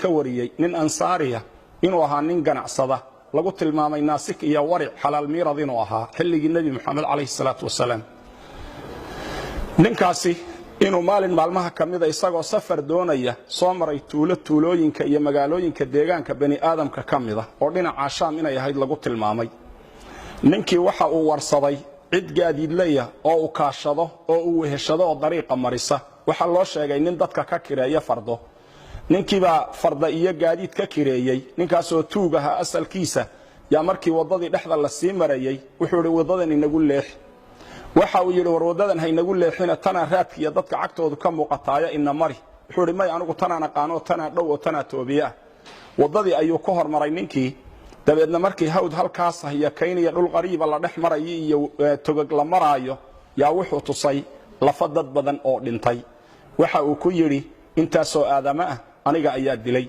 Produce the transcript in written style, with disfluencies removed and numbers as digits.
Ka wariyey nin ansaariya inuu ahaa nin ganacsada, lagu tilmaamay naasik iyo waric, xalaal miirad inuu ahaa xilligii Nebi Moxamed calayhi salaatu wasalaam. Ninkaasi inuu maalin maalmaha ka mida, isagoo safar doonaya, soo maray tuulo tuulooyinka iyo magaalooyinka deegaanka bani aadamka ka mida, oo dhinaca Shaam inay ahayd lagu tilmaamay. Ninkii waxa uu warsaday cid gaadiidlaya oo uu kaashado oo uu weheshado oo dariiqa marisa. Waxaa loo sheegay nin dadka ka kireeya fardo. Ninkiibaa farda iyo gaadiid ka kireeyey. Ninkaasoo tuug ahaa asalkiisa yaa markii waddadii dhexda la sii marayey wuxuu idhi: "Waddadan inagu leex." Waxa uu yidhi: "War, waddadan haynagu leexina, tanaa raadkiiyo dadka cagtoodu ka muuqataaya, ina mari." Wuxuu idhi: "May, anigu tanaan aqaanoo, tanaa dhow oo tanaa toobiye ah." Waddadii ayuu ku hormaray ninkii. Dabeedna markii hawd halkaas iyo kayniya dhul qariiba la dhex marayo iyo togag la maraayo, yaa wuxuu tusay lafa dad badan oo dhintay. Waxa uu ku yidhi: "Intaasoo aadamo ah aniga ayaa dilay."